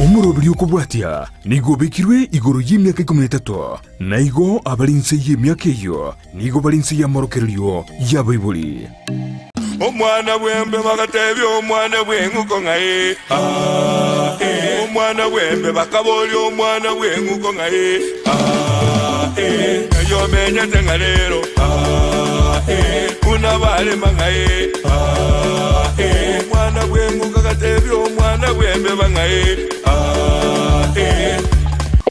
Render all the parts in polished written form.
Omoroberio okobwatia nigo obekirwe igoro y'emiaka 13, na igo abare inse y'emiaka eyio nigo bare inse y'amorokererio y'abaibori. Omwana bw'embe bagatebia omwana bw'eng'uko ng'a ee, aa, ee. Omwana bw'embe bakaboria omwana bw'eng'uko ng'a ee, aa, ee. Ng'ai omenyete ng'a rero, aa, ee. Buna barema ng'a ee, aa, ee. Omwana bw'eng'uko agatebia omwana bw'embeba ng'a ee, aa, ee.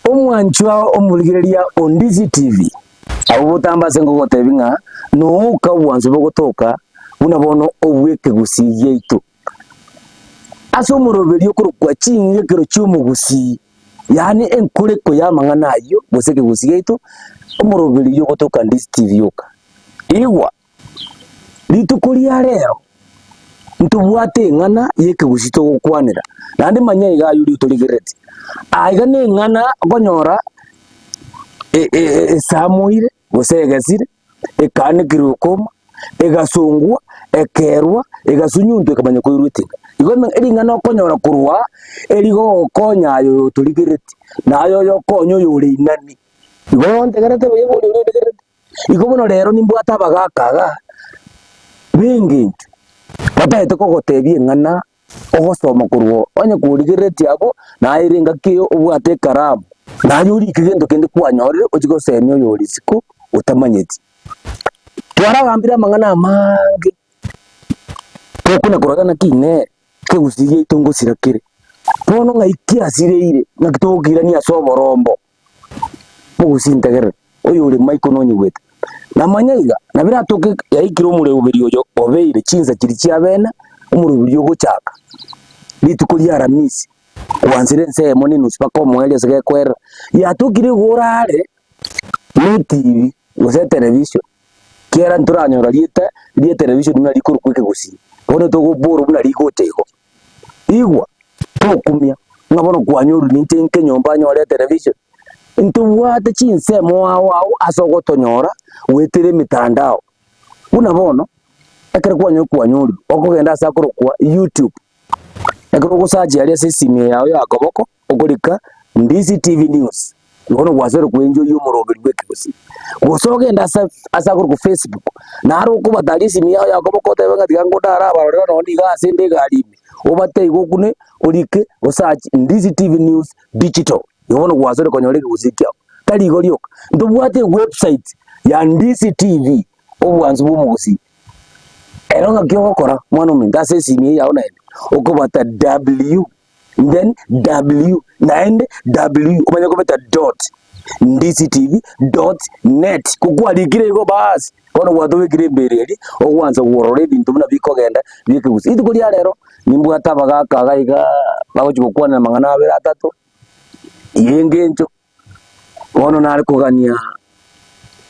Omwanchwa omorigereria o Ndizi TV. Abwo botambe ase ngogotebi ng'a nooka obwansu bogotoka buna bono obw'ekegusii giaito. Ase omoroberio okorokwa ching'ekero chi'omogusii, yaani enkoreko y'amang'ana ayio gose ekegusii giaito, omoroberio ogotoka Ndizi TV yoka. Igwa! Rituko ria rero ntobwate eng'ana y'ekegusii togokwanera, naende manya iga aywo oria otorigerereti. Aiga na eng'ana okonyora esamoire gose egesire, ekaanekirwe okoma, egasongwa, ekerwa, egasunyuntwa ekamanya koirwa etinga. Igo ring'ana okonyora korwa aa, erigogokonya aye oyotorigerereti, na aye oyokonya oyore inani. Igo ntegerete buya boria oria ontegerereti. Igo bono rero nimbwate abagaaka iga b'engencho batagete kogotebia eng'ana ogosoma korwa oo. Onye korigereretie abwo, naye ere engaki eye obwate ekaramu, naye orike gento kende kwanyorire ochie gosemia oyore isiko otamanyeti. Twaragambire amang'ana amange, tokona korora naki inee, ekegusii giaito ngosira kere. Bono ng'ai kiasireire, ng'aki togokiirania ase oborombo. Mogosintegerera, oyore maiko nonyigwete. Namanya iga, nabo eratoke yaikire omoreuberi oyo obeire chinsa chiria chia bene, omoreuberi ogochaka rituko ria Aramisi, koansera ense eyemo na enusu mpaka omoerio ase gekoerera, yatokire igo orare na etibi gose etelevishon, kiagera ntoranyora rieta ria etelevishon buna rikorokwa ekegusii, bono togoborwa buna rigocha igo. Igwa, tokumia, ng'a bono kwanyorire ninche inke nyomba nyore etelevision. Ntobwate chinsemo ao ao ase ogotonyora goetera emitandao. Buna bono, ekero kwanyorire kwanyorire, okogenda ase akorokwa YouTube, ekero ogosearch aria ase esimi yago ya koboko, okorika Ndizi TV News, bono gwasoire koenjoyia omoroberi bwa ekegusii. Gose ogende ase ase akorokwa Facebook, naro okobataria esimi yao ya koboko otebe ng'a tiga ngonde arabarorere nonye niga ase ende egari ime, obate igo okune orike osearch Ndizi TV News Digital, igo bono gwasoire konyora ekegusii kiao. Tari igo rioka, ntobwate ewebsite ya Ndizi TV, obwansu bwa omogusii. Ero ng'aki ogokora mwana ominto ase esimi eye yao naende, okobata W. then W naende W omanye kobeta dot ndctv dot net kokwarikire igo baas bono gwatobekire embere eria ogwansa korora ebinto buna bikogenda biekegusii. Rituko ria rero nimbwate abagaka iga igaa bagochi gokwanera amang'ana abere atato ya engencho. Bono nare kogania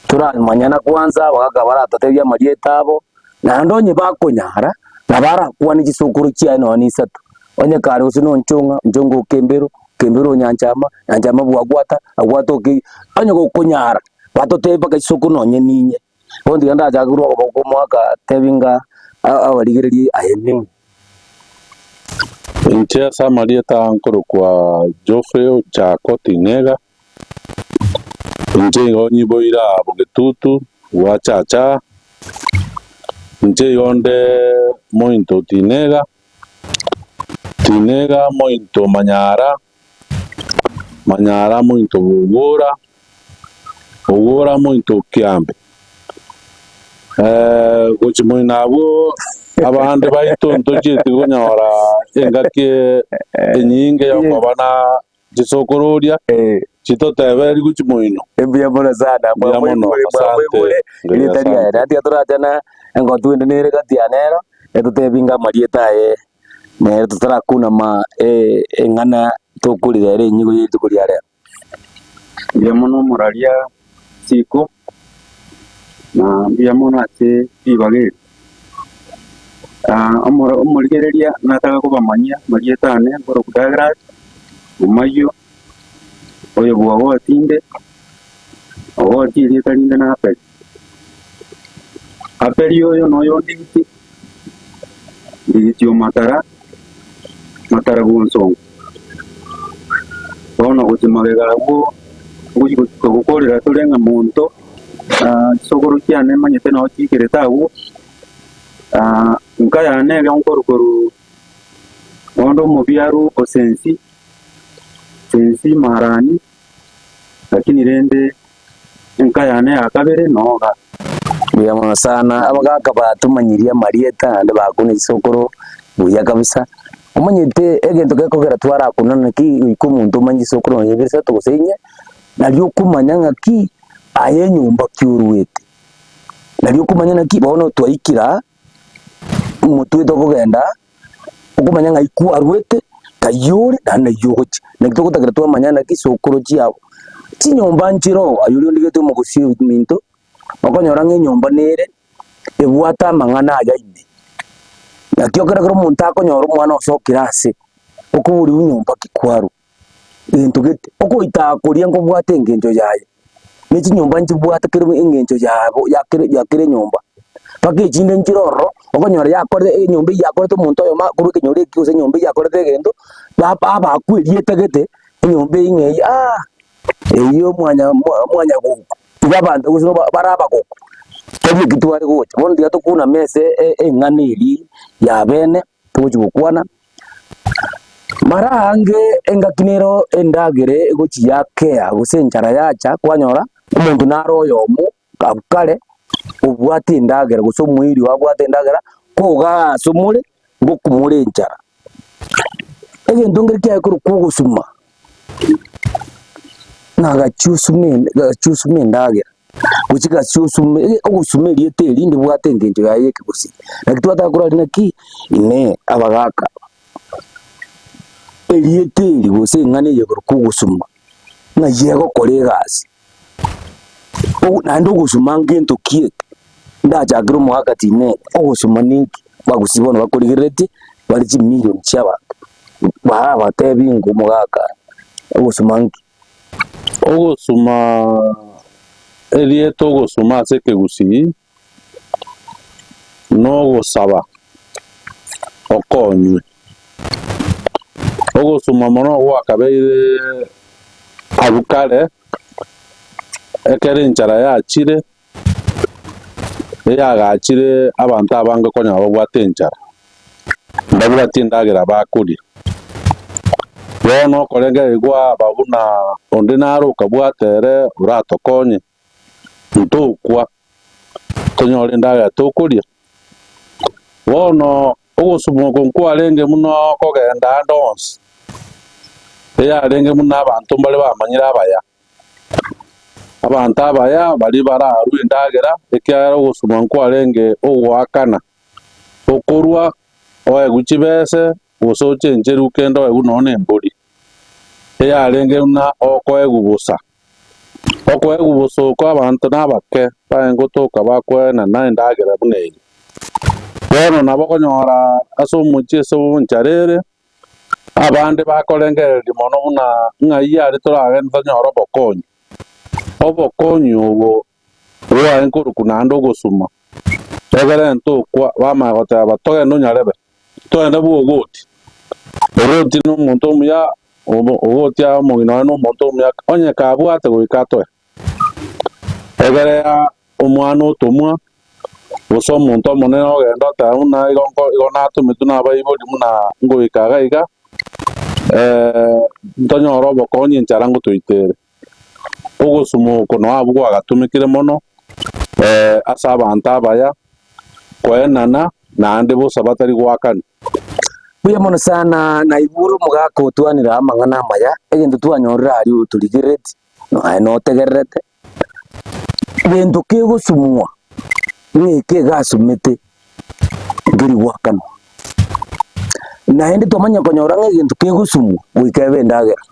toramanyana kwanza, abagaka baratotebie amarieta abo, naende onye bakonyara, nabo arakwane chisokoro chiaye nonya na isato, onye kare gose na onchong'a, onchong'a okembero, okembero onyanchama, nyanchama bwagwata, agwata okei, onye gokonyara, batotebie mpaka chisokoro nonye ninye. Bono tiga ndachake korwa okoboko kw'omwaka tebi ng'a abarigererie aye ning'o. Inche ase amarieta aa nkorokwa Geoffrey Ochako Ting'ega, inche igo nyiboire aa Bogetutu bwa Chacha, inche igo nde mointo Tinega, Tinega mointo Manyara, Manyara mointo Bogora, Bogora mointo Kiambe. Gochia moino abwo abande baito ntochieti konyora engaki enyinge yokoba na chisokororia chitotebererie gochia moino. Mbuya mono sana, Mbuya mono, mwamoigure, asante. mwamoigure Mbuya, erieta riaye. asante. Naende tiga torachana engotu ende nere gati yane ero, etotebie ng'a amarieta aye nere totarakuna eng'ana tokorire ere enyigo ye rituko ria rero. Mbuya mono omoraria isiko, na mbuya mono ase ribaga eri. Omorigereria nataka kobamanyia amarieta ane nkorokwa Douglas Omayio, oyo bw'ogoti inde, ogoti erieta rinde na Aperi. Aperi oyo noyo ondigiti, ndigiti o Matara, Matara bw'Onsongo. Bono gochia magega agwo, ngochia gokorera tore ng'a monto, chisokoro chiane manyete nao chiikerete agwo, nka yane ere nkoru korwa onde omobiaru o sensi, sensi marani, lakini rende enka yane ya kabere noga. Mbuya mono sana, abagaka batomanyirie amarieta naende bakuna chisokoro buya kabisa. Omanyete egento gekogera twarakuna naki goika omonto omanye chisokoro nonye ibere isato gose inye, nario okomanya ng'aki aye enyomba ki orwete. Nario okomanya naki bono twaikire aa, omotwe tokogenda aa, okomanya ng'ai kwarwete, ng'ai ore naende ng'ai ogochia. Naki togotagera twamanya naki chisokoro chiabo. Chinyomba nchire oo, aye oria ondigete omogusii ominto, okonyora ng'a enyomba nere ebwate amang'ana aya ime. Naki ekero ekero omonto akonyora omwana osokire ase, okoboriwa nyomba ki kwarwa, egento gete, ogoitaa koria nkobwate engencho yaye, ne chinyomba nchibwate kera engencho yabo ya kera ya kera enyomba. Mpaka echinde nchire ororo, okonyora yakorire enyomba eywo yakorete omonto oyomo akorwa ekenyoro eke gose enyomba eywo yakorete egento, ba babakwa erieta gete, enyomba eywo ng'a eywo aah. Eyio mwanya mwanyagoku, iga abanto gose bare abagoku, tari eki tware gocha. Bono tiga tokuname ase eng'ana eria ya bene togochi gokwana. Mara aange engaki nero endagera egochi yakea gose enchara yacha kwanyora, omonto nare oyomo abwo kare obwate endagera gose omoiri oye abwate endagera, kogaa ase more ngokumore enchara. Egento nkere kiaye korokwa ogosuma, ng'a gachia osume gachia osume endagera, gochia gachia osume ogosuma erieta eri ndibwate engencho yaye ya ekegusii. Naki twataka korwa naki, inee abagaka, erieta eri gose eng'ana eye korokwa ogosuma, ng'ai egokora egasi. Naende ogosuma ngento ki eke? Ndachakere omogaka tine, ogosuma ninki? Abagusii bono bakorigereretie, bare chimilion chia abanto, barabatebi ng'a omogaka ogosuma nki? Ogosuma, erieta ogosuma ase ekegusii, nogosaba okonywe. Ogosuma mono gwakabeire abwo kare, ekero enchara yachire, eyagachire abanto abange okonyora babwate enchara, mbabwati endagera bakoria. Bono okorengereria kwaba buna onde nare okabwate ere oratokonye. ntokwa, tonyore endagera tokoria. Bono ogosuma oko nkwarenge buna okogenda ande onsi, eyarenge buna abanto mbare bamanyire abaya. Abanto abaya baria bararue endagera, ekiagera ogosuma nkwarenge ogoakana, okorwa oegwe chibese gose ochencherwe kende oegwe nonya na embori, eyarenge buna okoegwa bosa. Okoegwa obosooku abanto nabake baye ngotoka bakoenana endagera buna eye. Bono nabo okonyora ase omochie ase enchara ere, abande bakorengereria mono buna ng'ai are toragende tonyore obokonyi. Obokonyi obo bwaye nkorokwa naende ogosuma, egere ntokwa bamanya goteba togende onyarebe, togende bwa ogoti, ogoti na omonto omuya Ogotia omong'ina oye nomonto omuya, onye kabwate goika atoe. Egere ya omwana otomwa, gose omonto omonene ogenda oteba buna igo nko igo natometwe na abaibori buna ngoika iga iga, ntonyore obokonyi enchara ngotoitere. Ogosuma oko noo abwo gwagatumekire mono, ase abanto abaya, koenana, naende bosa batari goakana. Mbuya mono sana naigure omogaka otwanire amang'ana amaya, egento twanyorire aria otorigerereti, aye notegererete, gento kegosumwa ng'a eke egasumete nkeri goakanwa. Naende twamanya konyora ng'a egento kegosumwa goika ebe endagera.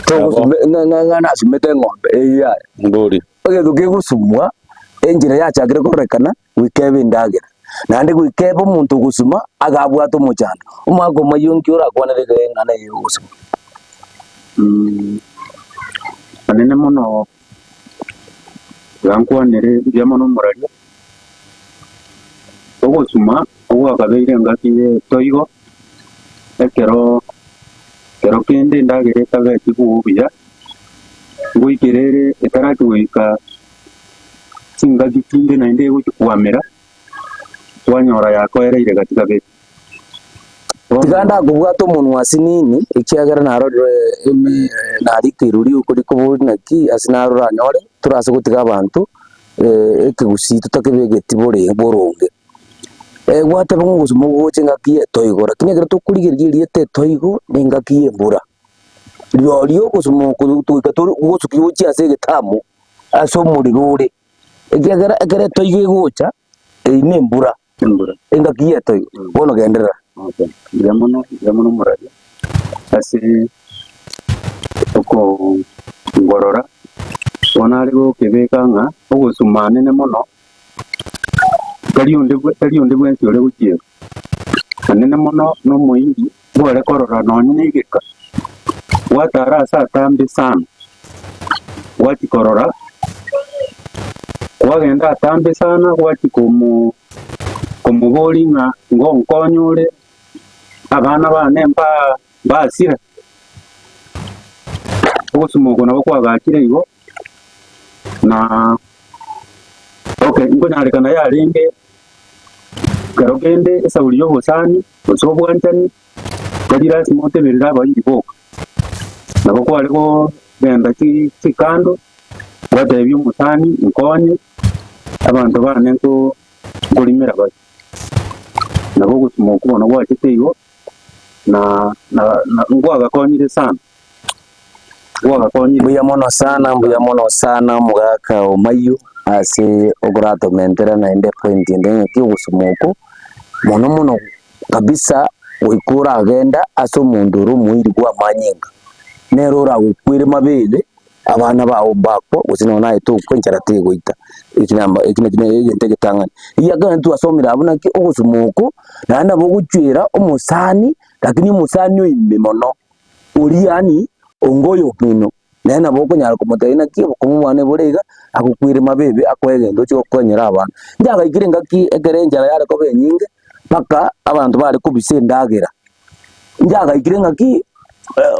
Togosume ng'a ng'a ng'a nasumete eng'ombe eyio yaya. Mbori. Egento kegosumwa, enchera yachakire kororekana. goika ebe endagera, naende goika ebe omonto ogosuma agabwate omochando. Omwaka omoyio nki orakwanere ekero eng'ana eye y'ogosuma? Anene mono iga nkwanere mbuya mono omoraria, ogosuma ogwakabeire engaki ye toigo, ekero ekero. kende endagera etabeti buya, ngoikera ere etarachia goika chingaki chinde naende egochia kwamera, kwanyora yakoereire gati kabere. Bono. Tiga ndakobwata omonwa ase nini, ekiagera narorire ime narikeirwe riuko rikobori naki ase naroranyore torase gotiga abanto ekegusii totakebegeti bore boronge. Gwateba ng'a ogosoma ogocha engaki ya etoigo, lakini ekero tokorigereria erieta etoigo na engaki ya embura, rirorio ogosoma oko goika tore gosukia gochia ase egetamu ase omorero ore, ekiagera ekero etoigo egocha, eyio na embura, Embura. engaki ya etoigo. Bono genderera. Okay, mbuya mono, mbuya mono omorabia ase okongorora, bono are gokebeka ng'a ogosuma anene mono. Tari onde bwe tari onde bwensi ore gochiera, anene mono nomoindi bware korora nonye na egeka, gwatara ase atambe sana, gwachia korora, kwagenda atambe sana gwachia komo komoboria ng'a ngonkonye ore, abana bane mbaa mbasira. Ogosuma oko nabo kwagachire igo. Na okay, nkonyarekana yarenge ekero kende esauri y'obosani gose obwanchani, tari lasima oteberere abairi boka. Nabo kware kogenda chi chikando, gwatebia omosani nkonye, abanto bane nko nkorimera bare. Nabo ogosima okwo bono gwachete igo, na na na nkwagakonyire sana. Gwagakonyire. Mbuya mono sana, mbuya mono sana omogaka o Maiyũ ase okoratomentera naende epoint ende ng'aki ogosoma oko, mono mono kabisa goika oragenda ase omonto ore omoiri bwa amanyinga, nere oragokwere mabebe abana bao mbakwa gose nonye naye tokwa enchara tegoita, eki namba eki nakio na egento egetang'ani. Egiakare twasomire abwo naki ogosoma oko, naende nabo ogochwera omosani lakini omosani oime mono. Oria yaani onga oyomino, nere nabo okonyara komotebia naki obokong'u bwane bore iga, agokwere mabebe akoe egento oche gokonyera abana. Inche agaikire engaki ekero enchara yare koba enyinge, mpaka abanto bare kobisa endagera. Inche agaikire ng'aki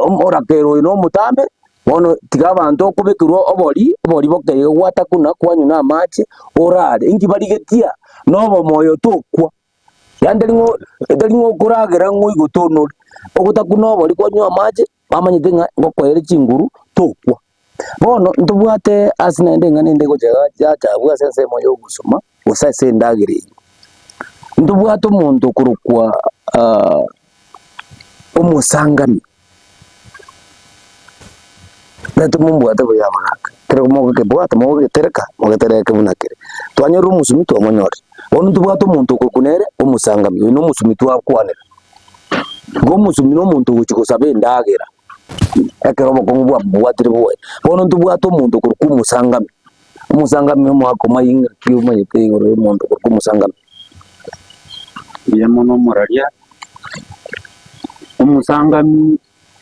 omorakera oyo na omotambe, bono tiga abanto okobekerwa obori, obori boke iga gwatakuna kwanywa na amache, orare. Inki barigetia? Na obomoyo tokwa. Yaani tari ng'o tari ng'o okoragera ng'o oigote onore, ogotakuna obori kwanywa amache, bamanyete ng'a ngokoere chinguru tokwa. Bono ntobwate ase naende eng'ana ende egocha yacha abwo ase ensemo ya ogosoma gose ase endagera eywo. Ntobwate omonto okorokwa omosangani. Naintwe mombwate buya amang'ana, ekero mogokebwata mogogetereka, mogetereke buna kere. Twanyorire omosumi twamonyorire, bono ntobwate omonto okorokwa nere omosangami, oyo na omosumi twakwanera. Igo omosumi na omonto ogochia gosaba endagera, ekero obokong'u bwamobwatire bwoye. Bono ntobwate omonto okorokwa omosangami, omosangami omwaka omayia ng'aki omanyete igoro ya omonto okorokwa omosangami. Mbuya mono omoraria, omosangami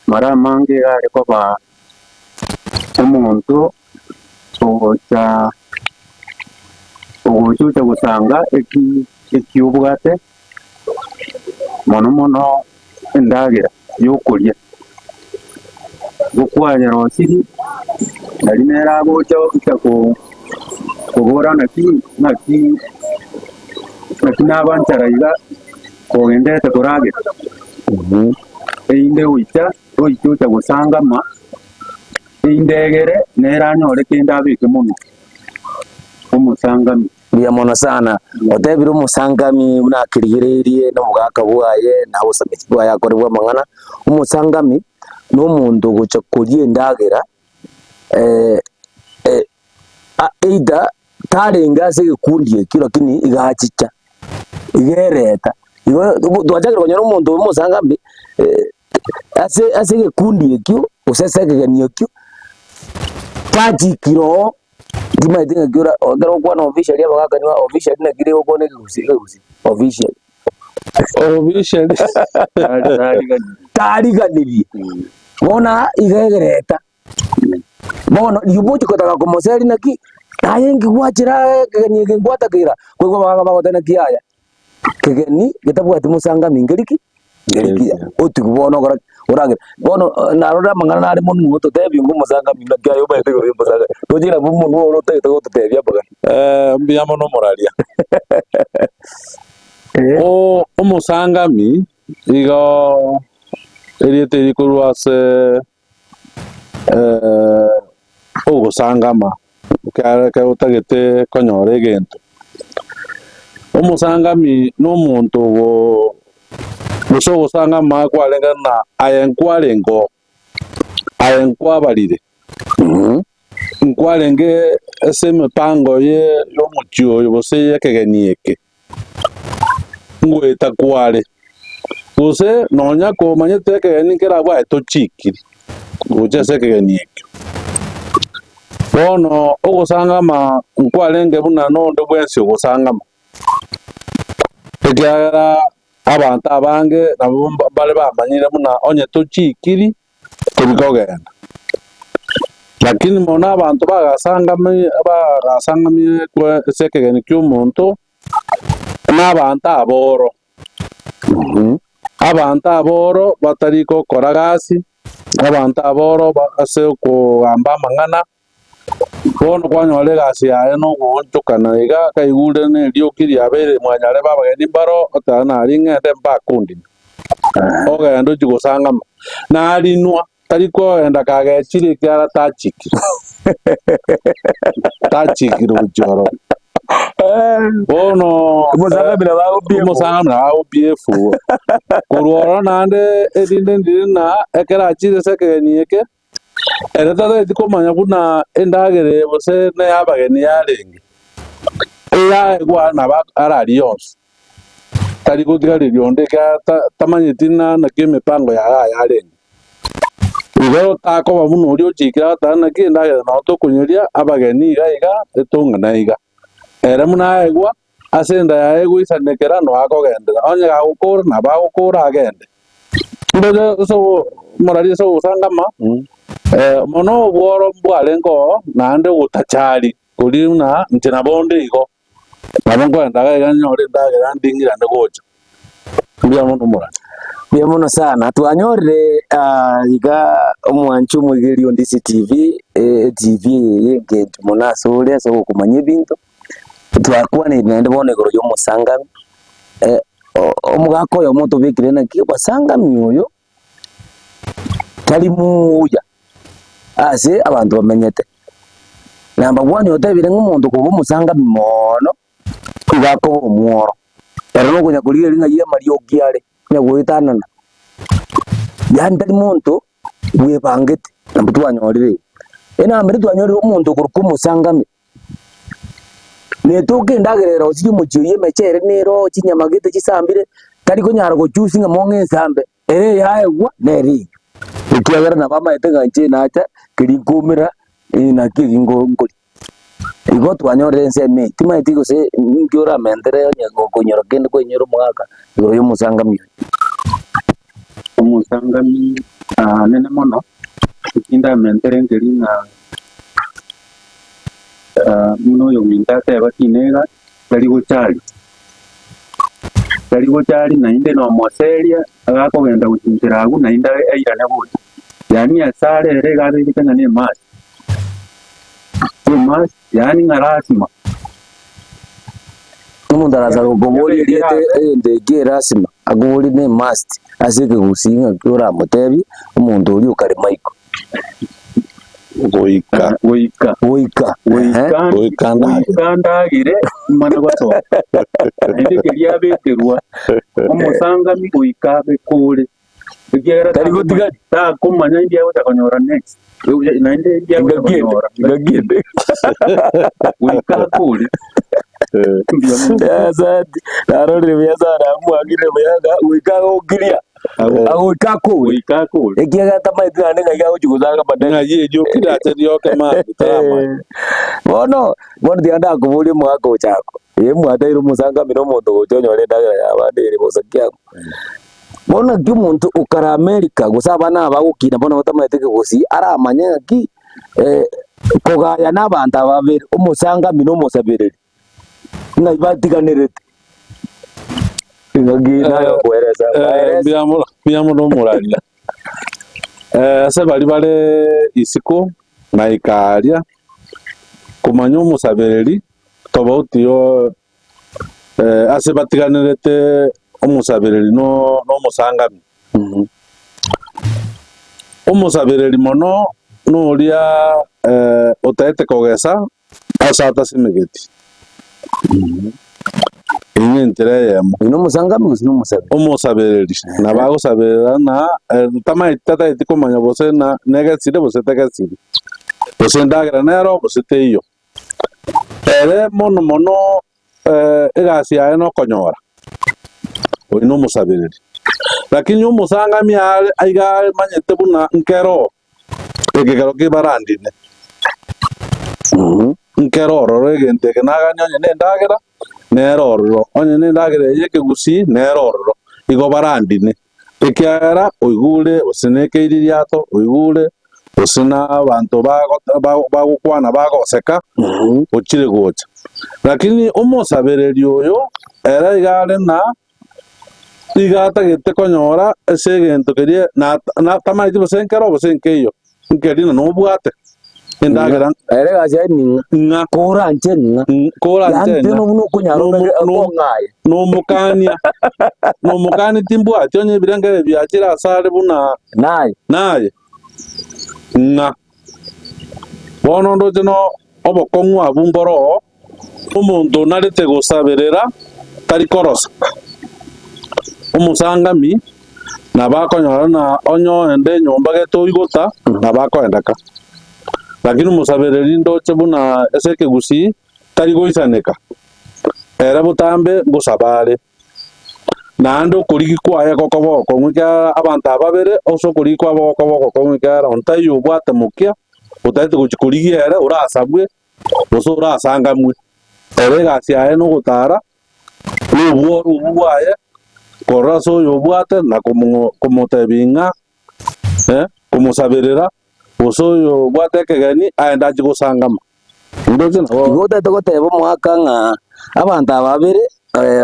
mara amange iga are koba omonto ogocha ogocha ocha gosanga eki eki obwate, mono mono endagera ya okoria. Igo kwayerosirie, nari nere agocha ocha ko kobora naki naki naki naba nchara iga kogenderete koragera. Erinde gocha gocha ocha gosangama, erinde egere nere anyore kende abeke monwe, omosangami. Mbuya mono sana. Otebire omosangami buna akerigereirie na omogaka bwaye na obosameti bwaye akore bw'amang'ana. Omosangami na omonto ogocha koria endagera either tarenge ase egekundi ekio lakini iga achicha, iga ereta. Igo twachakire konyora omonto omosangami ase ase egekundi ekio gose ase ekegeni ekio, tachikire oo. Timanyeti ng'aki ora ekero ogokwana officially abagaka nigo officially naki rigokwana ekegusii ekegusii officially. Officially. Tariganirie. Bono aa iga egereta. Bono riria omochie gotaka komoseria naki, aye inki gwachera aa ekegeni eke ngwatakeire aa, koigwa abagaka bagoteba naki yaya, kegeni getabwati mosangami nkeri ki? Nkeri kiya. Otigwe bono okore ki? Oragere. Bono narorire amang'ana nare monwe ototebie ng'a omosangami naki aye omanyete igoro ya omosangami. Roche nabo omonwe oro otagete gototebia amang'ana. Mbuya mono omoraria. O- Omosangami igo erieta eri korwa ase ogosangama ekiagera ekero otagete konyora egento. Omosangami na omonto ogo gose ogosangama kwarenge ng'a aye nkwarenge oo, aye nkwabarire, nkwarenge ase emepango ye yomochie oyo gose y'ekegeni eke. Ngoeta kware, gose nonya komanyete ekegeni nkerabwo aye tochikiri gocha ase ekegeni ekio. Bono ogosangama nkwarenge buna nonde bwensi ogosangama, ekiagera abanto abange nabo mbare bamanyire buna onye tochikiri tori kogenda. Lakini mono abanto bagasangami bagasangamire ase ekegeni kia omonto, na abanto aboro. Abanto aboro batari gokora gasi, abanto aboro ase okogamba amang'ana, bono kwanyora egasi yaye na ogoonchokana iga, kaigure na erioki riabeire mwanyarebe abageni mbaro, oteba nari ng'ende mbakondina. Ogende ochie gosangama, narinwa, tari kogenda kagechire ekiagera tachikire, tachikire gochia ororo. Bono Omosangami nabo agopia efuo. omosangami nabo agopia efuo. Korwa ororo naende erinde ndire ng'a ekero achire ase ekegeni eke, ere tatageti komanya buna endagera eye gose na ey'abageni yarenge, eyaegwa nabo ararie yonsi. Tari gotigareria onde ekiagera ta- tamanyeti ng'a naki emipango yaye ayarenge. Igo takoba buna oria ochikire agoteba naki endagera nabo tokonyeria abageni iga iga etong'ana iga. Ere buna aegwa ase enda yaye egoisanekera noe akogenderera, onye gagokora nabo agokora agende. Ndoche ase omorari ase ogosangama, mono obworo mbwarenge oo naende ogotachari koria buna inche nabo onde igo. Nabo nkoenda iga iga nyore endagera nding'irane gocha. Mbuya mono omorani. Mbuya mono sana. Twanyorire ah, iga omwanchi omoigereria o Ndisi TV, eh, eTV eye y'engencho mono ase ore ase ogokomanya ebinto. Twakwanire naende bono igoro ya omosangami, eh, o- omogaka oyomo otobekire naki obosangami oyo tari muya ase abanto bamenyete. Number one otebire ng'a omonto koba omosangami moono, iga akoba omworo, ere nokonya korigereria ng'a ye amariogi are, onya goetanana, yaani tari monto bwebangete nabo twanyorire igo. Enamba eria twanyorire omonto okorokwa omosangami, Netoka endagera erosirie omochie oyio emechere nero chinyama gete chisambire, tari konyara gochusia ng'a mong'e ensambe, ere eyaegwa nere eyio. Ekiagera nabo amaete ng'a inche nacha keria nkoumera naki eki nko nkoria. Igo twanyorire ensemo eye, timanyeti gose ninki oramentere onye gokonyora kende kwainyora omogaka igoro ya omosangami oyo. Omosangami nene mono, eki ndamentere nkeri ng'a. Buna oyominto ateba tinega, tari gocharia, tari gocharia naende nomoseria agakogenda gochinchera agwo naende airane gocha. Yaani ase are ere iga abegete ng'a ne emasi, emasi yaani ng'a lasima. Omonto arasa gokoboria erieta egento eke erasima, akoborie ne emust ase ekegusii ng'aki oramotebie omonto oria okare maiko. Goika. Goika. Goika. Goika. Goika ndagere. Goika ndagere mane gosoka. Naende keria abekerwa omosangami goika abe kore. Ekiagera Tari gotigari. takomanya indi agocha konyora next. Naende indi agocha Engaki ende, konyora. engaki ende. Goika akore. Mbuya mono. Asante. Narorire buya sana, mwakire buya ng'a goika agokiria. Agoika akore. Goika akore. Ekiagera tamaeti naende ng'ai agochia gosanga badani. Ng'ai erio kerache rioke mambia taramanya. Bono, bono tiga ndakoborie omogaka ochako, ee mwateire omosangami na omonto ogocha onyore endagera ya abande ere bosa kiago. Bono naki omonto okare America gose abana aba bagokina bono batamaete ekegusii aramanye ng'aki kogaya na abanto aba babere, omosangami na omosabereri, ng'ai batiganerete. Ng'aki naye okoeresa, baerese. Mbuya mono, mbuya mono omoraria. Ase baria bare isiko na ikaria, komanya omosabereri tobauti yo ase batiganerete omosabereri no omosangami. Omosabereri mono noria otaete kogesa ase atasimegeti. Eyio nenchera eyemo. Oyo nomosangami gose nomosabereri? Omosabereri nabo agosaberera ng'a tamaeti tataeti komanya gose na negesire gose tegesiri, gose endagera nero gose teiyo. Ere mono mono egasi yaye nokonyora, oyo nomosabereri. Lakini omosangami are aiga amanyete buna nkero ekegero kebarandine, nkero ororo egento eke nagania onye nendagera, nere ororo, onye nendagera eye ekegusii, nere ororo, igo barandine. Ekiagera oigure gose nekeiririato, oigure gose nabanto bagokwana bagoseka, ochire gocha. Lakini omosabereri oyo ere iga are na iga atagete konyora ase egento keria na tamaeti gose nkero gose nkeiyo, nkeria na nobwate endagera. Ere egasi yaye ning'a, Ng'a. koranche ng'a, Koranche yaani ng'a. buna okonyara okong'aye. Nomokania, nomokania timbwati onye ebirengererio biachire asare buna Naye. naye, ng'a bono ndoche no obokong'u abwo mboro oo, omonto onarete gosaberera tari korosa. Omosangami nabo akonyora na onye oende enyomba gete oigota, nabo akoenda ka. Lakini omosabereri ndoche buna ase ekegusii tari goisaneka, ere botambe ngosaba are. Naende okorigia kwaye gokoba ogokong'u ekiagera abanto aba babere ase okorigia kwabo gokoba ogokong'u ekiagera onde taiyo obwate mokia, otagete gochia korigia ere orasabwe gose orasangamwe. Ere egasi yaye nogotara, na obworo obwo bwaye, korora ase oyo obwate na komotebia ng'a komosaberera, gose oyo obwate ekegeni aende achie gosangama. Ndoche nabo. Igo otagete goteba omogaka ng'a abanto aba babere,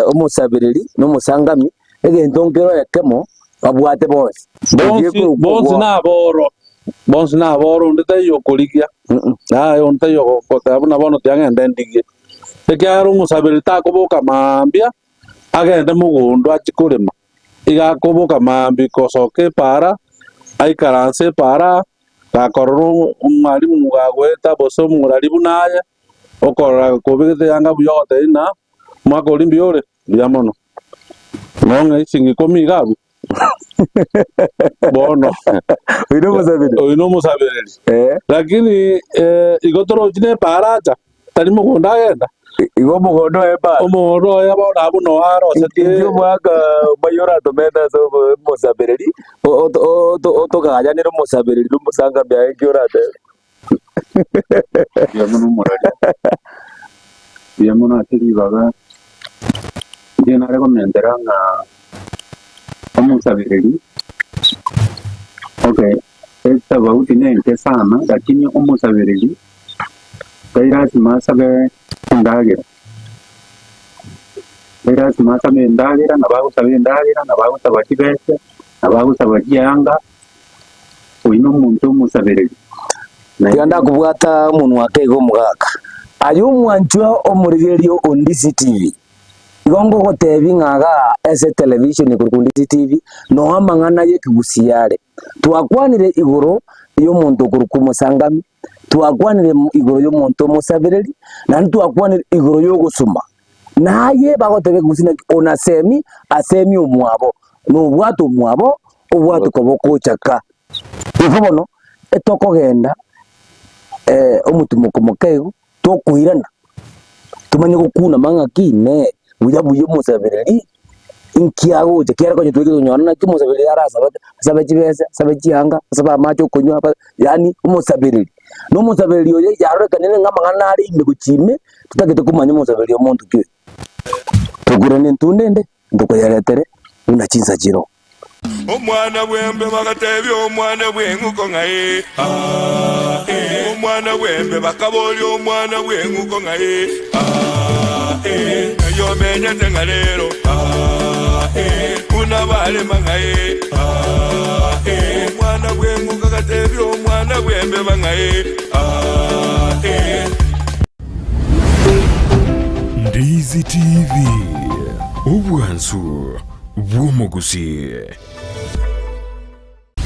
omosabereri na omosangami, egento nkero ekemo babwate bonsi. Bonsi, bonsi naboro, bonsi naboro, onde taiyo okorigia, yaya onde taiyo ogoteba buna bono tiga ng'ende ndigie. Ekiagera omosabereri takoboka mambia, agende mogondo achie korema, iga akoboka mambia gosoka epaara, aikaranse epaara, gakorora omwalimu gagoeta gose omorari buna aye, okorora kobegete yanga buya ogotebia ng'a omwaka oria mbuya ore, mbuya mono. Nong'e chishingi ikomi iga abwo, bono Oyo nomosabereri. oyo nomosabereri. Eh. Lakini igo torochi na epaara acha, tari mogondo agenda. Igo omogondo oye epara. Omogondo oye bono abwo noo arosetie. Inki omwaka omayia oratomete ase omosabereri, otogayanere omosabereri na omosangami aye inki oratebe? Mbuya mono omorari, mbuya mono ase ribaga, inche nare komentera ng'a omosabereri, okay, etofauti nenke sana lakini omosabereri tai lasima asabe endagera, tai lasima asabe endagera, nabo agosaba endagera, nabo agosaba chibese, nabo agosaba chianga. Oyio nomonto omosabereri. Tiga ndakobwata omonwa ake iga omogaka. Aye omwanchwa omorigereria o Ndisi TV, igo ngogotebia ng'a igaa ase etelevision ekorokwa Ndisi TV, noo amang'ana y'ekegusii are. Twakwanire igoro y'omonto okorokwa omosangami, twakwanire igoro y'omonto omosabereri, naende twakwanire igoro y'ogosoma. Naye bagotebia ekegusii naki onasemi asemi omwabo, na obwate omwabo obwate koba okochaka. Igo bono etokogenda omotimoko moke igo, tokoirana tomanye gokunama ng'aki inee, buya buya omosabereri inki agocha ekiagera konya twaikire konyora naki omosabereri arasabe asabe chibesa, asabe chianga, asabe amache okonywa aba yaani omosabereri. Na omosabereri oyo yarorekanire ng'a amang'ana are ime gochia ime, totagete komanya omosabereri omonto ki oyo. Tokoirana entunda ende, ntokoyeretere buna chinsa chiroo. Omwana bw'embe bagatebia omwana bw'eng'uko ng'a ee, aa, ee. Omwana bw'embe bakaboria omwana bw'eng'uko ng'a ee, aa, ee. Ng'ai omenyete ng'a rero, aa, ee. Buna barema ng'a ee, aa, ee. Omwana bw'eng'uko. Omwana bw'embeba ng'ai ah eh. Ndizi TV, obwansu bw'omogusii.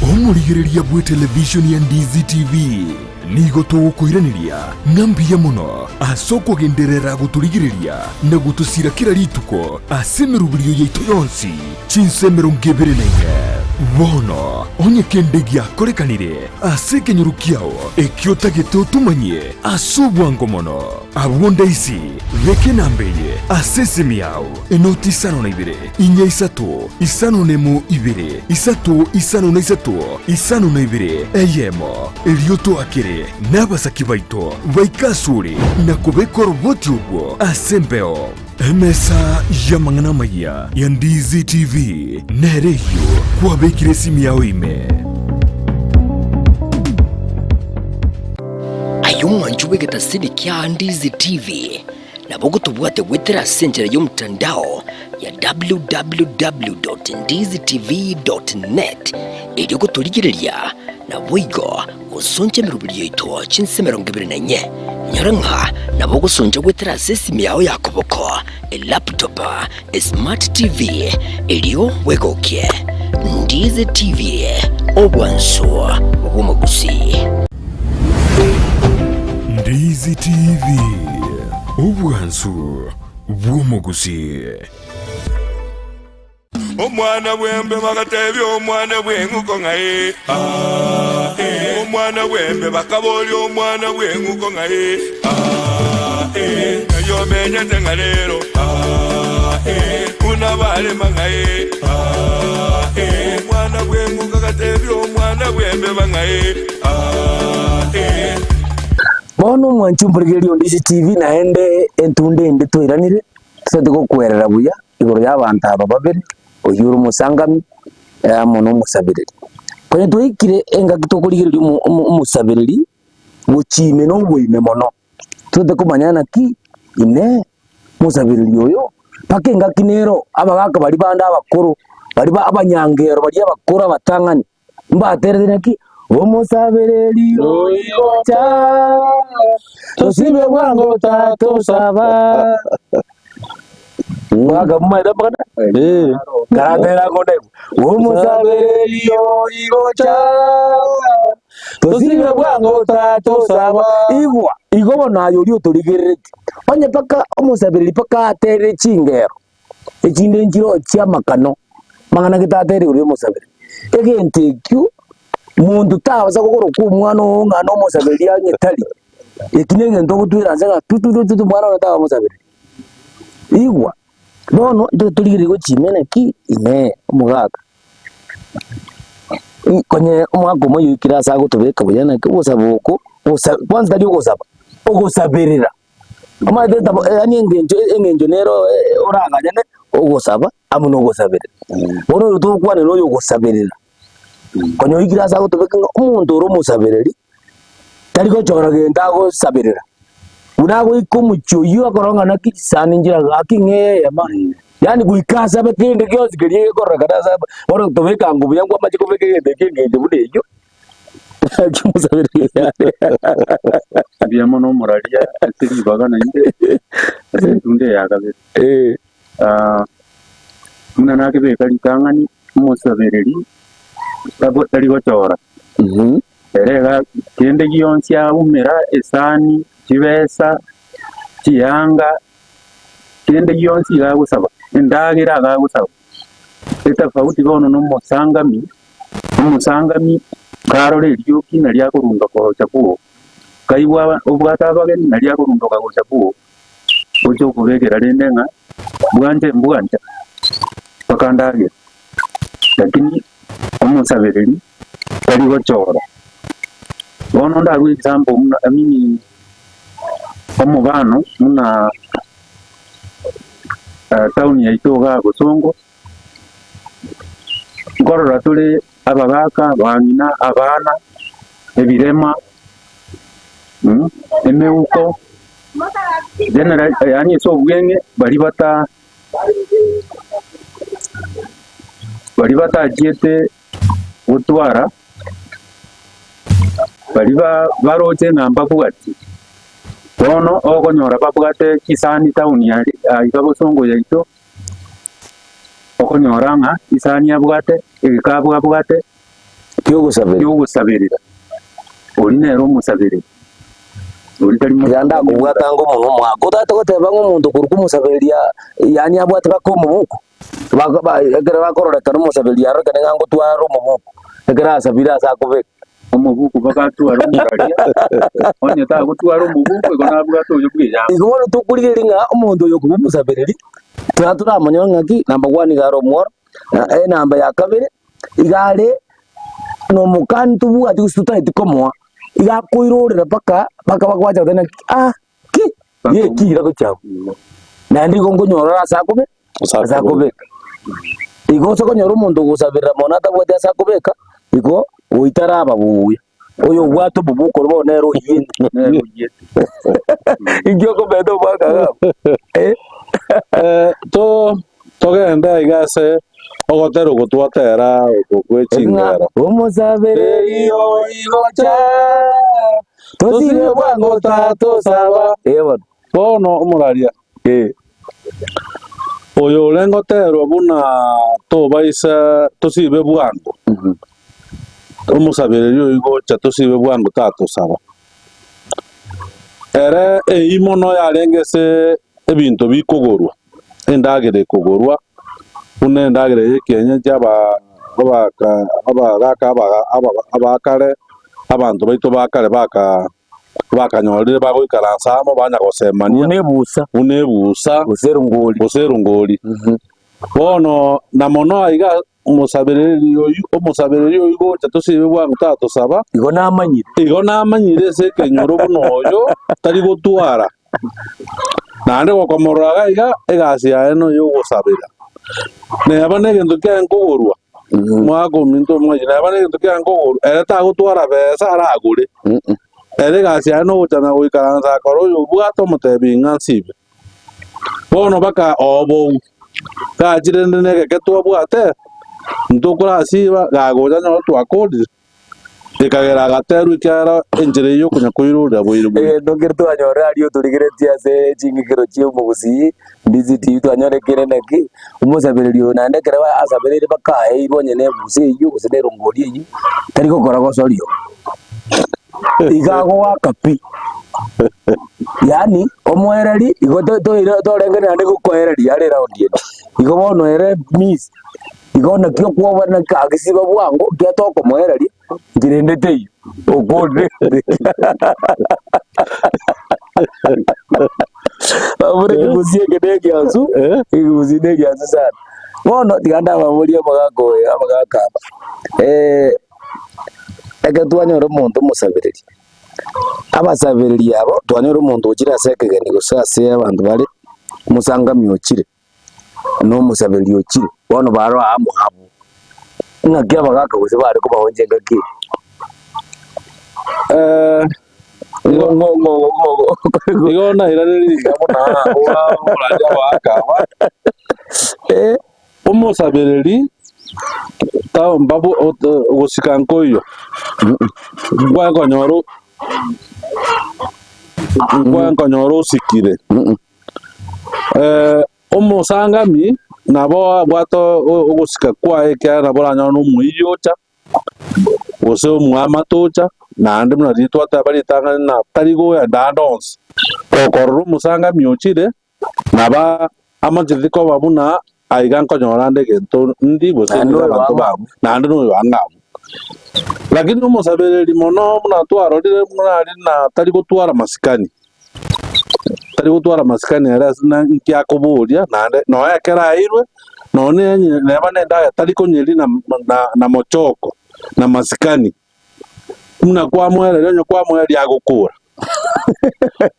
Omorigereria bw'etelevishoni ya Ndizi TV nigo togokoiraneria ng'a mbuya mono ase okogenderera gotorigereria na gotosira kera rituko ase emeroberio yaito yonsi chinsa 24. Bono onye kende giakorekanire ase ekenyoro kiao ekio otagete otomanyie ase obwango mono, abwo ndaisi beka enamba eye ase esimi yao. Enoti isano na ibere, inya isato, isano nemo ibere, isato isano na isato, isano na ibere, eyemo. Erio toakere nabasaki baito baike asore na kobeka oroboti orwo ase embeo. Emesa y'amang'ana amayia ya Ndizi TV nere eyio kwabekire esimi yao ime. Aye omwanchi bw'egetasini kia Ndizi TV, Nabo gotobwate goetera ase enchera y'omotandao ya www.ndizitv.net erio gotorigereria naboigo gosoncha emeroberio yaito chinse 24. Nyora ng'a nabo ogosoncha goetera ase esimi yao ya koboko, elaptop, esmart TV erio bwegokie. Ndizi TV, obwansu bw'omogusii. Ndizi TV, obwansu bw'omogusii. Omwana bw'embe bagatebia omwana bw'eng'uko ng'a ee, aa, ee. Omwana bw'embe bakaboria omwana bw'eng'uko ng'a ee, aa, ee. Ng'ai omenyete ng'a rero, aa, ee. Buna barema ng'a ee, aa, ee. Omwana bw'eng'uko agatebia omwana bw'embeba ng'a ee, aa, ee. Bono omwanchi omporigereria onde ase TV naende entunda ende twairanire, totaete gokwerera buya igoro y'abanto aba babere, oyio ore omosangami amo na omosabereri. Konya twaikire engaki tokorigereria omo omo omosabereri gochia ime na oboime mono, totaete komanya naki inee omosabereri oyo mpaka engaki nero abagaka baria bande abakoro, baria ba abanyangero baria abakoro abatang'ani. Mbaterete naki, Omosabereri oigocha, tosibe bwango tatosaba. Mwaka mumaete amang'ana? Eh. Karatera konde Omosabereri oigocha, tosibe bwango tatosaba. Igwa, igo bono aye oria otorigerereti. Onye mpaka omosabereri mpaka aterire chingero. echinde nchiroo chi'amakano, amang'ana gete atere igoro y'omosaberi. Egento ekio, monto tabasa kogorokwa omwana oo ng'a nomosaberi onye tari, eki negento ogotwera nse ng'a tu tu tu tu mwana one taba omosaberi. Igwa, bono intwe torigereria gochia naki? Inee, omogaka, konye omwaka omoyio oikire ase agotobeka buya naki ogosaba oko, ogosa kwanza tari ogosaba, ogosaberera. Omanyete etabo yaani engencho eng'encho nero oraganyane ogosaba amo na ogosaberera. Bono oyo togokwanera oyo ogosaberera, konya oikire ase agotobeka ng'a omonto ore omosabereri, tari gochora gento agosaberera, buna agoika omochie oyio akorora ng'a naki chisani nchire gaki ng'a eyemo, yaani goika asabe kende gionsi keria gekororekana ase bono tobeka ng'o buya nkwamache kobeka egento ekio engencho buna eyio. Mbuya mono omoraria ase ribaga naende ase entunda eye ya kabere. Ah, buna nakebeka ritang'ani omosabereri tabo tari gochora, ere iga kende gionsi aumera esani, chibesa, chianga, kende gionsi iga agosaba, endagera iga agosaba. Etafauti bono na omosangami, omosangami karora erioki nario akorundoka gocha bwoo, kaigwa aba obwate abageni nario akorundoka gocha bwoo, gocha okobekera rende ng'a bwanche mbwancha mpaka ndagere. Lakini omosabereri tari gochora. Bono ndarue example buna I mean omobano buna town yaito igaa Bosongo, nkorora tore abagaka, abang'ina, abana, ebirema, emeuko, generally yaani ase obweng'e baria bata baria batachiete gotwara. Baria ba baroche ng'a mbabwati, bono okonyora babwate chisani town aria aiga bosongo yaito, okonyora ng'a chisani abwate, egekabu abwate, Kiogosaberera. kiogosaberera, oria nere omosabereri, oria tari Iga ndakobwata ango omonwa omwake. Otagete goteba ng'a omonto okorwa komosabereria yaani abwate mpaka omobuko, bako ba ekero bakororekana omosabereria arorekane ng'a ngotwara omobuko, ekero asabire ase akobeka. Omobuku bagatwara omoraria, onye tagotwara omobuku igo nabwate oyo bw'eyanga. Igo bono tokorigereria ng'a omonto oyo okoba omosabereri, tara toramonyore ng'aki, number one iga are omworo, na enamba ya kabere, iga are nomokani tobwati gose totageti komoa, iga akoirorera mpaka mpaka bagwacha goteba naki ah ki, gekira gochia abwo. Naende igo nkonyora ore ase akobe ase akobeka. Igo ase okonyora omonto ogosaberera mono atabwati ase akobeka, igo oitaraba buya. Oyo obwate obobuko bono nere oyiete. Nere oyiete. Inki okomenta omwaka iga abwo? Eh. Eh, to togende iga ase ogotera oko twatera oko gwe chingero. Omosabereri oigocha tosire bwango tatosaba. Eh bono. Bono omoraria Eh. oyo ore ngoterwa buna tobaisa tosibe bwango, omosabereri oyio gocha tosibe bwango tatosaba. Ere eyio mono yarenge ase ebinto bikogorwa, endagera ekogorwa, buna endagera ya ekienyeji aba abaka abagaka abaga aba abakare, abanto baito ba kare baka bakanyorire bagoikaransa amo banya gosemania Buna ebusa. buna ebusa Gose erongori. gose erongori. Bono na mono aiga omosabereri oyio omosabereri oyio gocha tosibe bwango tatosaba, Igo namanyire. igo namanyire ase ekenyoro buna oyo tari gotwara. Naende gokomorora iga iga, egasi yaye noyo ogosabera. Neba na egento kiaye nkogorwa, Omwaka ominto omwanchani, neba negento kiaye nkogorwa, ere tagotwara besa aragore. Ere egasi yaye nogocha na goikaransa akore oyo obwate omotebi ng'a nsibe. Bono baka obou, gachire rende na egeke twabwate, ntokorasiba, gagocha nyore twakorire. Ekagera agaterwa ekiagera enchera eyio yokonya koirorera boire boire. Egento nkere twanyorire aria otorigeretie ase ching'ikero chia omogusii, ndiziti twanyora ekere naki, omosabereri oyo naende ekero asabereire mpaka aeirwe onye na ebusa eyio gose na erongori eyio, tari gokora gosoria oo. Iga agoaka pi, yaani omoereri igo to- toire torenge naende gokoereria are eround ende, igo bono ere miss. Igo naki okwoba naki agesiba bwango ekiagera tokomoereria nkerende teiyo okorire Abure ekegusii eke na egiansu, ekegusii na egiansu sana. Bono tiga ndababorie omogaka oyo abagaka aba, ekero twanyora omonto omosabereri, abasabereri abo twanyora omonto ochire ase ekegeni gose ase abanto bare, omosangami ochire. na omosaberia ochire, bono baroo amo abwo. Ng'aki abagaka gose bare kobaoncha engaki eye? Eh, Ng'o- ng'o- ng'o- ng'o- ng'o- igo nairaneria iga buna omoraria abagaka aba, Eh, omosabereri ta mbabu ot- gosika nkoiyo, nkwaye konyora nkwaye konyora osikire. Omosangami nabo abwate ogosika kwaye ekiagera nabo oranyore na omoiri ocha, gose omoamate ocha, naende buna riria twateba ritang'ani na tari koenda ande onsi. Gokorora omosangami ochire, nabo amocheti koba buna aiga nkonyora ande egento ndi gose Naende ndire oyo abanto ang'e babo, naende na oyo ang'e abwo. Lakini omosabereri mono buna twarorire buna aria na tari gotwara masikani. Tari gotwara amasikani ere ase na inki akoboria, naende nonya ekero aeirwe, nonya ne neba na endagera tari konyeria na na na mochoko, na masikani. Buna kwamoereria onye kwamoereria agokora.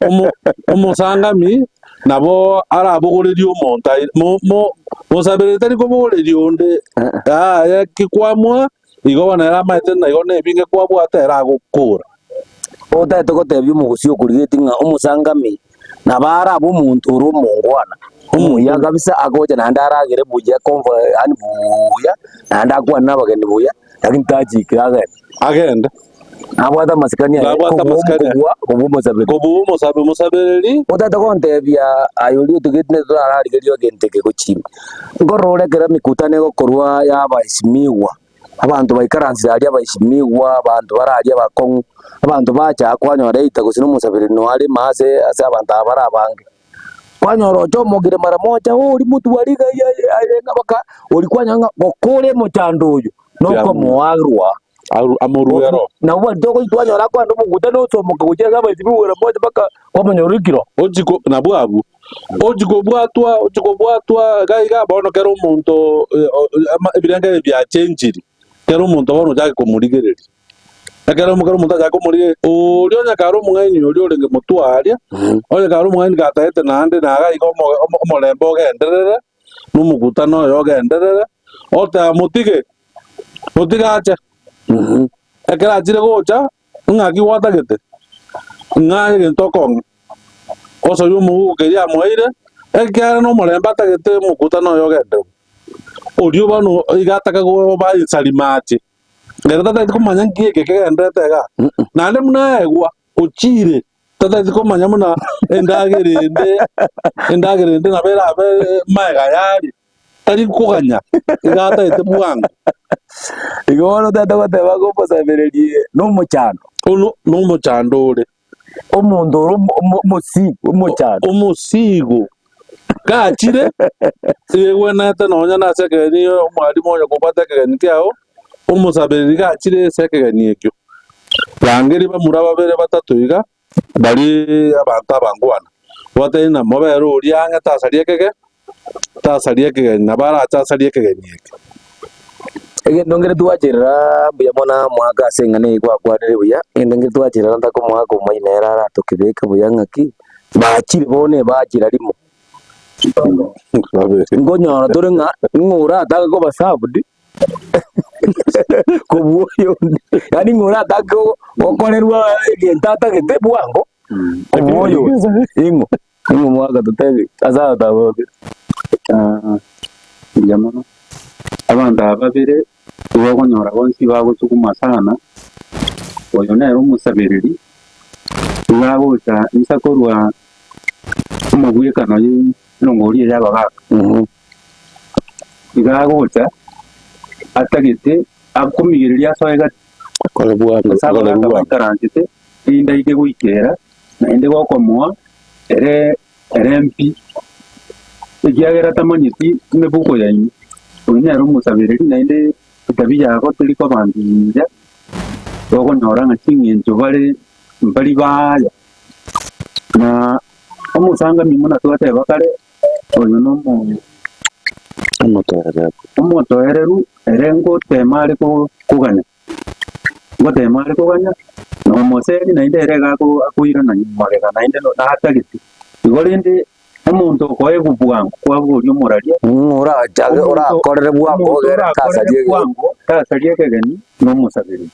Omo omosangami nabo arabogorerie omonto aye mo mo mosabereri tari kobogoreria onde, yaya ki kwamoa, igo bono ere amaete ng'a igo na ebinge kwabwate ere agokora. Otagete gotebia omogusii okorigetie ng'a omosangami nabo arabe omonto ore omongwana, omuya kabisa agocha naende aragere buya comfo yaani buya, naende akwane na abageni buya, lakini tachikire agende. Agende. Nabwate amasikani aye Nabwate kobua amasikani aye. kobua kobua omosabereri. Kobua omosabe omosabereri. Otagete gontebia aye oria otugete nere torararigerie egento eke gochia ime. Nkorora ekero emekutano egokorwa ya abaheshimiwa, abanto baikaransire aria abaheshimiwa, abanto bare aria abakong'u, abanto bacha kwanyora either gose na omosabereri noyo are ime ase ase abanto aba bare abange. Kwanyora ocha omogire mara moja oria motware iga iga aye ng'a mpaka oria kwanyora ng'a gokora omochando oyo nokomoarwa. Aru- amorue ero. Nabo baria togochi twanyora akoenda omokutano osomoka gochia ase abaisi bigwera moja mpaka kwamonyora ekiro. Ochi ko nabwo abwo, ochi kobwatwa ochi kobwatwa iga iga bono kera omonto eh, o- ama ebirengererio biachenchiri, kera omonto bono ochake komorigereria. Ekero kera omonto achake komorigereria, oria onye kare omong'aini oria orenge motwe aria, onye kare omong'aini gatagete naende naga iga omo omo- omorembe ogenderere, na omokutano oye ogenderere, oteba motige. Motige ache. Ekero achire gocha, ng'aki gwatagete? Ng'a egento okong'a. Osoria omoguko keria amoeire, ekiagera nomorembe atagete omokutano oye ogenderere. Oria bono iga ataka koba ensarima ache. Ere tatagete komanya nki eke kegendererete igaa. Naende buna aegwa, ochire, tatagete komanya buna endagera ende, endagera ende nabo erabe magega yaria. Tari koganya, iga atagete bwango. Igo bono otagete goteba ng'a omosabererie nomochando. Ono nomochando ore. Omonto ore omo- omo- omosigo, omochando. Omosigo. Gachire, egwenerete nonya nase ekegeni omwalimu onya kobwata ekegeni kiago, omosabereri gachire ase ekegeni ekio, rangeria bamura babere batato iga, Baria abanto abangwana, obatebie ng'a mobere oria ang'e tasaria ekege, tasaria ekegeni, nabo arache asarie ekegeni eke. Egento nkere twacherera mbuya mono amoaka ase eng'ana eye gwakwanire buya, egento nkere twacherera ntake omoaka omoino ere aratokebeke buya ng'aki, bachire bono ebachira rimo. Babere. Nkonyora tore ng'a ng'o oratange koba served. Kobua oyonde, yaani ng'a oratake gokorerwa egento atagete bwango, kobua oyonde. Ing'o? Ing'o omogaka totebi ase agotaboria. Mbuya mono, abanto aba babere nigo okonyora bonsi bagosuguma sana, oyo nere omosabereri, nigo agocha insa korwa omobwekano ye erongori eye y'abagaka. Iga agocha atagete akomigereria asoe gati Akore bwango, ase akore abagaka bwango. baikaransete, erinde aike goikera, naende gokomoa ere ere mpi, ekiagera tamanyeti emebuko yaino. Oyio nere omosabereri naende etabia yabo teri koba mbuya, okonyora ng'a ching'encho bare mbari baaya. Na omosangami buna twateba kare. Oyo nomo Omotoereru. omotoereru ere ngotema are koganya, ngotema are koganya, na omoseri naende ere iga akoirana magega naende natagete. Igo rende omonto okoegwa bwango kwaboria omoraria, Orachake omonto orakorere bwango omonto ogere orakorere tasaria egento. bwango tasaria ekegeni nomosabereri.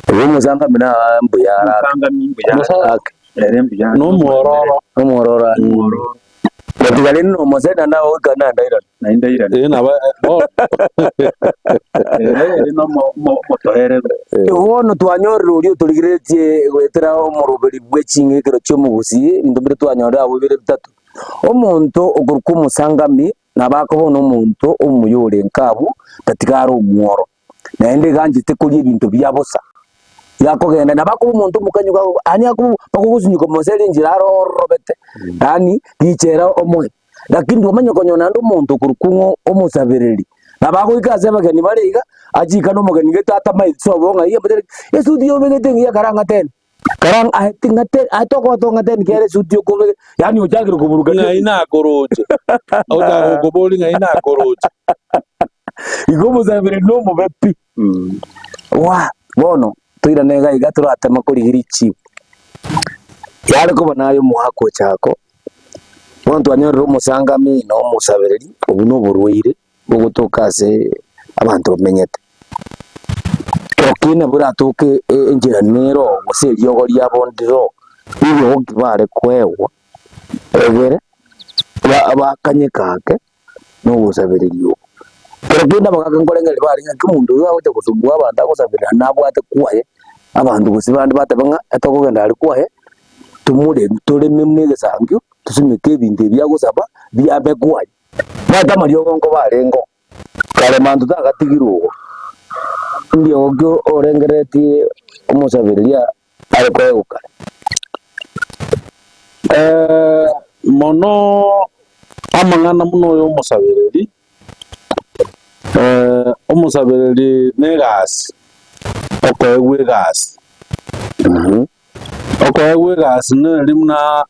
Igo omosangami na mbuya arake. Omosangami mbuya are. Ake. Ere mbuya Nomwororo. Nomwororo are. Omwororo. Gotiga rende nomosani naende agoika naende airane. Naende airane. Ee nabo bono. Ere ere nomo omotoereru. Bono twanyorire oria otorigereretie goetera omoroberi bwe ching'ekero chi'omogusii, ebinto mbire twanyorire abwo bire bitato. Omonto okorokwa omosangami nabo akoba nomonto omuya orenge abwo, tatiga are omworo. Naende iga anchete koria ebinto bia bosa, iga akogenda nabo akoba omonto omokanyu iga yaani akoba bakogosunyuka mosere enchera aro ororobete, yaani richa ere omoe. Lakini twamanya konyora naende omonto okorokwa ng'a omosabereri, nabo agoika ase abageni bare iga, achikane omogeni gete atamaeti sobo ng'a eyio esuti obegete engiya karang'ate ere, karang aye ting'ate aye tokoba tong'ate kere esuti okobeka, yaani ochakire koburukania. Ng'ai nakoroche, ochaka gokoboria ng'ai nakoroche. Igo omosabereri nomobe pi. Waa, bono toirane iga iga toratema korigia richibu. Yare koba naye omoaka ochako, bono twanyorire omosangami na omosabereri, obwo na oborwaire bogotoka ase abanto bamenyete. Kero kende nabo eratoke enchera nero gose eriogo riabo ndiro, eriogo ki bare koegwa egere bakanyeka ake. nogosabereria oko. Kero kende abagaaka nkorengereria bare ng'a ki omonto oyo agocha gosumbua abanto agosaberera nabwate kwaye. Abanto gose bande bateba ng'a etokogenda aria kwaye, tomoremi toreme buna egesangio, tosimeke ebinto ebi agosaba, biabe kwaye. Bwate amariogo nkoba arengeo, kare manto tagatigirwe igo. Ndiogo ki orengereretie omosabereria are koegwa kare? Mono amang'ana buna oyo omosabereri, omosabereri na egasi, okoegwa egasi. Okoegwa egasi neri buna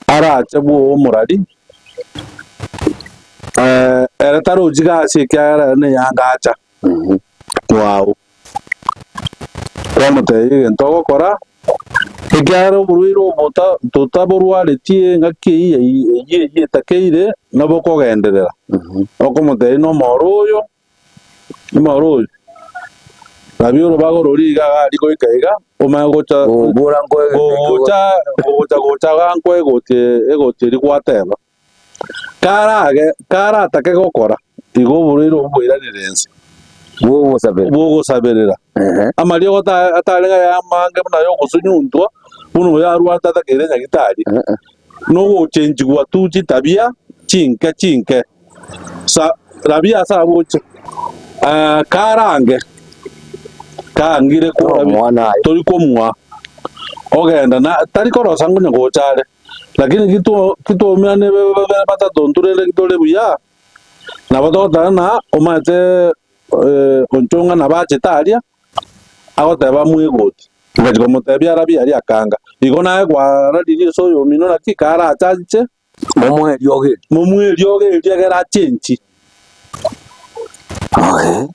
arache bwoe omorari, ere tarochi gasi ekiagera ere neyanga acha kwao. Kwamotebia egento ogokora, ekiagera oborwaire obo totaborwaretie engaki eyio eyio eyio etakeire, nabo okogenderera. Okomotebia na omoro oyo, omoro oyo, rabia orobago roria iga iga aria goika iga, omanye gocha Gokora nkoe gocha gocha gocha iga nkoe egoti egoti eria gwateba. Karage karatake gokora, igo oborwaire obwo bwairanire ense, bw'ogosaberera. bw'ogosaberera. Ehe. Amariogo ta atarenge aya amange buna aya ogosunyuntwa, buna oyo arwarete atakeire nyagitari, Ehe. na ogochenchigwa tu chitabia chinke chinke. Sa rabia ase agocha, karange, kaangire korabia, Tomoa naye. tori komoa, ogenda na tari korosa ngonya gocha are. Lakini gito kitoumerane babere batato nturende tore buya, nabo togoteba ng'a omanyete onchonga nabo achete aria, agoteba amoe egoti, ngachia komotebia arabie aria akanga. Igo naye kwararirie ase oyomino naki karache ache, Momoe eriogi erio. Momoe eriogi erio egere achenchi. Okay,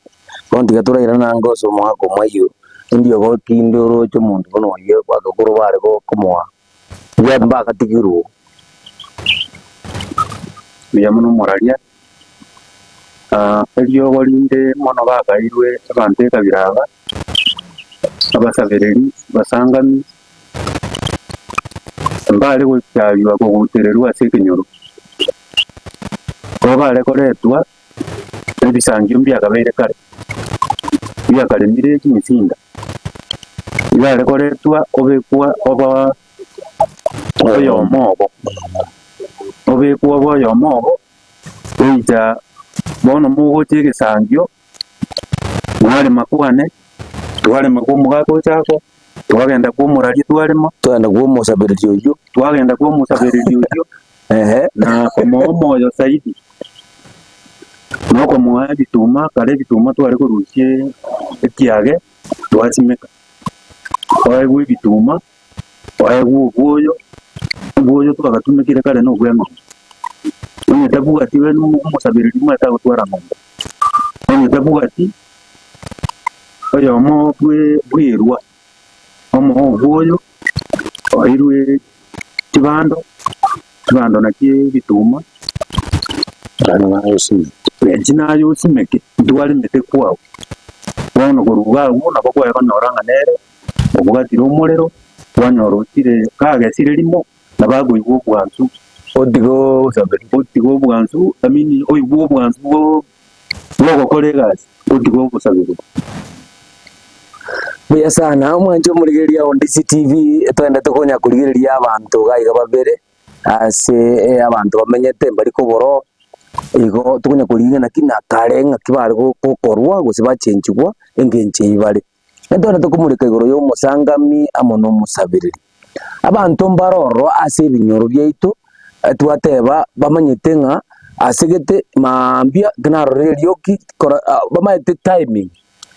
bono tiga torairane ange ase omwaka omoyio, eriogo kinde oroche omonto buna oyio abakoro bare komoa. Ekiagera mbagatigirwe. Mbuya mono omoraria, eriogo rinde mono bakairwe abanto ekabira aba, abasabereri, abasangami, mbare gochaywa kogutererwa ase ekenyoro. Nigo bare koretwa ebisangio mbiakabeire kare, biakaremire chinsinda. Yare koretwa obekwa oba oyomo obo, obekwa obe oyomo obo, goicha bono mogocha egesangio, mwarema kwane, twarema kwa omogaka ochako, twagenda kwa omoraria twarema, Twagenda kwa omosabereri oyio. twagenda kwa omosabereri oyio, Ehe. na komoa omoyo zaidi, na okomoa ebituma, kare ebituma tware korusia ekiage twasimeka, twaegwa ebituma, twaegwa obwoyo, obwoyo twagatumekire kare na obwa eng'ombe. Onye tabwati we omosabereri omanyete agotwara ng'ombe, onye tabwati, oyomo bwe bwerwa, omoa obwoyo, oirwe chibando, chibando nachio ebituma, echi naye osimeke, ntwaremete kwao. Bono korwa iga abwo nabo kwaye konyora ng'a nere obwatire omorero, kwanyora otire kagesire rimo, nabo akoigwa obwansu, Otige ogosaberwa. otige obwansu I mean oigwe obwansu bwo bwogokora egasi, otige ogosaberwa. Buya sana, omwanche omorigereria o Ndisi TV, togende tokonya korigereria abanto iga iga babere, ase abanto bamenyete mbari kobora, igo tokonya korigia naki na kare ng'aki bare gokorwa gose bachenchigwa engencho eywo bare. Ntogende tokomoreka igoro ya omosangami amo na omosabereri. Abanto mbare ororo ase ebinyoro biaito, twateba bamanyete ng'a ase gete maambia ekero narorire erioki kora bamanyete timing,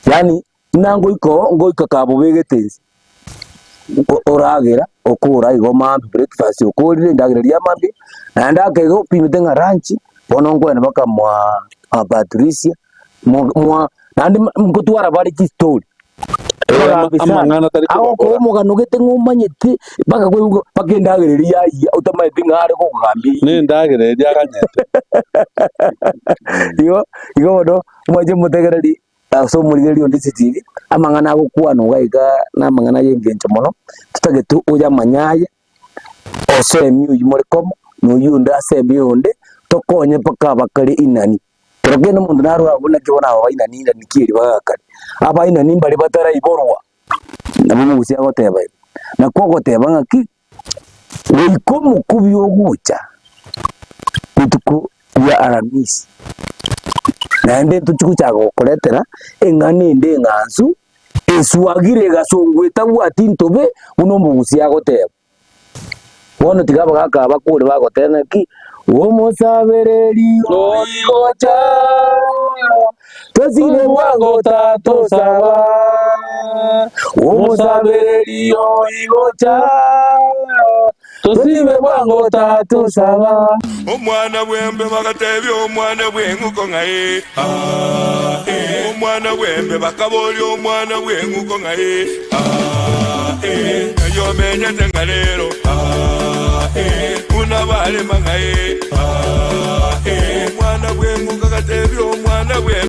yaani buna ngoika oo ngoika kabobegete inse, oragera okora igo maambia breakfast okorire endagera eria ya maambia, naende ake igo opimete ng'a lunch, bono nkoenda mpaka mwa Patricia, mwa naende nkotwara bare chistori. Amang'ana tari Agokoa kobakora. omogano gete ng'a omanyete mpaka koigwa mpaka endagera eria yayia otamanyeti ng'a are gokogambia eyie. Na endagera eria aganyete. Igo igo bono omwanche omotegereri ase omorigereria onde CCTV, amang'ana agokwanwa iga iga na amang'ana ya engencho mono, totagete oyamanye aye, osemi oyio more komo, na oyio onde asemi oyonde, tokonye mpaka abakare inani. Kero kende omonto narwe abwo naki bono aba bainani inani ki eri bagakare, abainani mbare bataraiborwa. Nabo omogusii agoteba igo. Nakwo ogoteba ng'aki, goika omokubi ogocha rituko ria Aramisi, naende ntochia gochaka gokoretera eng'ana ende eng'ansu, eswagire egasongwa etabwati ntobe buna omogusii agoteba. Bono tiga abagaka aba bakure bagoteba ng'aki, Omosabereri oigocha, tosibe bwango tatosaba. Omosabereri oigocha, tosibe bwango tatosaba. Omwana bw'embe bagatebia omwana bw'eng'uko ng'a ee, aa, ee. Omwana bw'embe bakaboria omwana bw'eng'uko ng'a ee, aa, ee. Ng'ai omenyete ng'a rero, aa, ee. Buna barema ng'a ee, aa, ee. Omwana bw'eng'uko agatebia omwana bw'embe.